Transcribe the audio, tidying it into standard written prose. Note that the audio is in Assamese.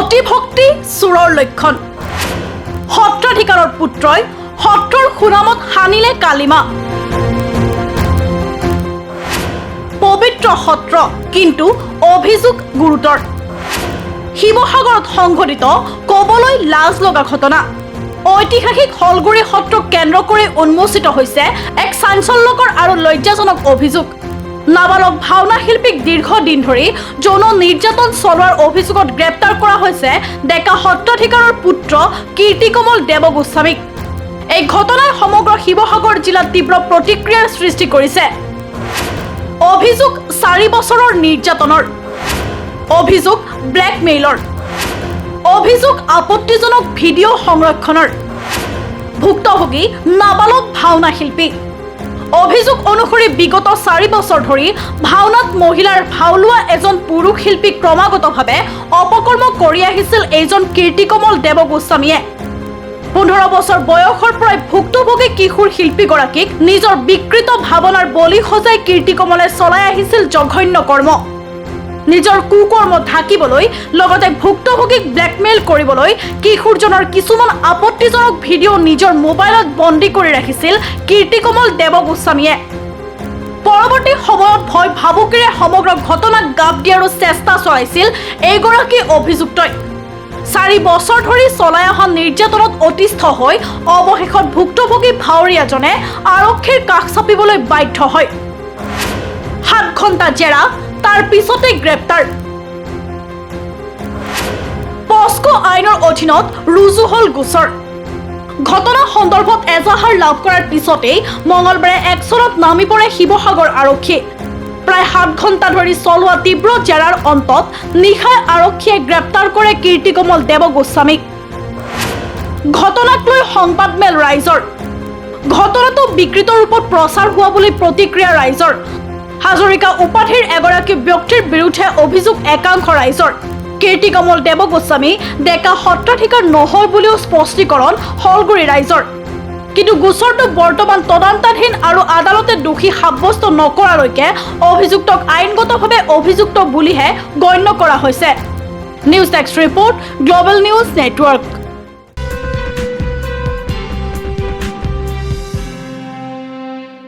অতিভক্তি চোৰৰ লক্ষণ। সত্ৰাধিকাৰৰ পুত্ৰই সত্ৰৰ সুনামত সানিলে কালিমা। পবিত্ৰ সত্ৰ, কিন্তু অভিযোগ গুৰুতৰ। শিৱসাগৰত সংঘটিত ক'বলৈ লাজ লগা ঘটনা। ঐতিহাসিক শলগুৰি সত্ৰক কেন্দ্ৰ কৰি উন্মোচিত হৈছে এক চাঞ্চল্যকৰ আৰু লজ্জাজনক অভিযোগ। নাবালক ভাওনা শিল্পীক দীৰ্ঘদিন ধৰি যৌন নিৰ্যাতন চলোৱাৰ অভিযোগত গ্ৰেপ্তাৰ কৰা হৈছে ডেকা সত্ৰাধিকাৰৰ পুত্ৰ কীৰ্তিকমল দেৱগোস্বামীক। এই ঘটনাই সমগ্ৰ শিৱসাগৰ জিলাত তীব্ৰ প্ৰতিক্ৰিয়াৰ সৃষ্টি কৰিছে। অভিযোগ 4 বছৰৰ নিৰ্যাতনৰ, অভিযোগ ব্লেকমেইলৰ, অভিযোগ আপত্তিজনক ভিডিঅ' সংৰক্ষণৰ। ভুক্তভোগী নাবালক ভাওনা শিল্পী। অভিযোগ অনুসৰি বিগত 4 বছৰ ধৰি ভাওনাত মহিলাৰ ভাও লোৱা এজন পুৰুষ শিল্পীক ক্ৰমাগতভাৱে অপকৰ্ম কৰি আহিছিল এইজন কীৰ্তিকমল দেৱগোস্বামীয়ে। 15 বছৰ বয়সৰ পৰাই ভুক্তভোগী কিশোৰ শিল্পীগৰাকীক নিজৰ বিকৃত ভাৱনাৰ বলি সজাই কীৰ্তিকমলে চলাই আহিছিল জঘন্য কৰ্ম। নিজৰ কুকৰ্ম ঢাকিবলৈ, লগতে ভুক্তভোগীক ব্লেকমেইল কৰিবলৈ কিশোৰজনৰ কিছুমান আপত্তিজনক ভিডিঅ' নিজৰ মোবাইলত বন্দী কৰি ৰাখিছিল কীৰ্তিকমল দেৱগোস্বামীয়ে। পৰৱৰ্তী সময়ত ভয় ভাবুকিৰে সমগ্ৰ ঘটনাক গাপ দিয়াৰো চেষ্টা চলাইছিল এইগৰাকী অভিযুক্তই। 4 বছৰ ধৰি চলাই অহা নিৰ্যাতনত অতিষ্ঠ হৈ অৱশেষত ভুক্তভোগী ভাৱৰীয়াজনে আৰক্ষীৰ কাষ চাপিবলৈ বাধ্য হয়। 7 ঘণ্টা জেৰা, তাৰ পিছতে গ্ৰেপ্তাৰ। পস্কো আইনৰ অধীনত ৰুজু হ'ল গোচৰ। ঘটনা সন্দৰ্ভত এজাহাৰ লাভ কৰাৰ পিছতেই মঙলবাৰে একচনত নামি পৰে শিৱসাগৰ আৰক্ষী। প্ৰায় 7 ঘণ্টা ধৰি চলোৱা তীব্ৰ জেৰাৰ অন্তত নিশাই আৰক্ষীয়ে গ্ৰেপ্তাৰ কৰে কীৰ্তিকমল দেৱগোস্বামীক। ঘটনাক লৈ সংবাদমেল ৰাইজৰ। ঘটনাটো বিকৃত ৰূপত প্ৰচাৰ হোৱা বুলি প্ৰতিক্ৰিয়া ৰাইজৰ। হাজৰিকা উপাধিৰ এগৰাকী ব্যক্তিৰ বিৰুদ্ধে অভিযোগ একাংশ ৰাইজৰ। কীৰ্তিকমল দেৱগোস্বামী ডেকা সত্ৰাধিকাৰ নহয় বুলিও স্পষ্টীকৰণ শলগুৰি ৰাইজৰ। কিন্তু গোচৰটো বৰ্তমান তদন্তাধীন আৰু আদালতে দোষী সাব্যস্ত নকৰালৈকে অভিযুক্তক আইনগতভাৱে অভিযুক্ত বুলিহে গণ্য কৰা হৈছে। News desk report, Global News Network.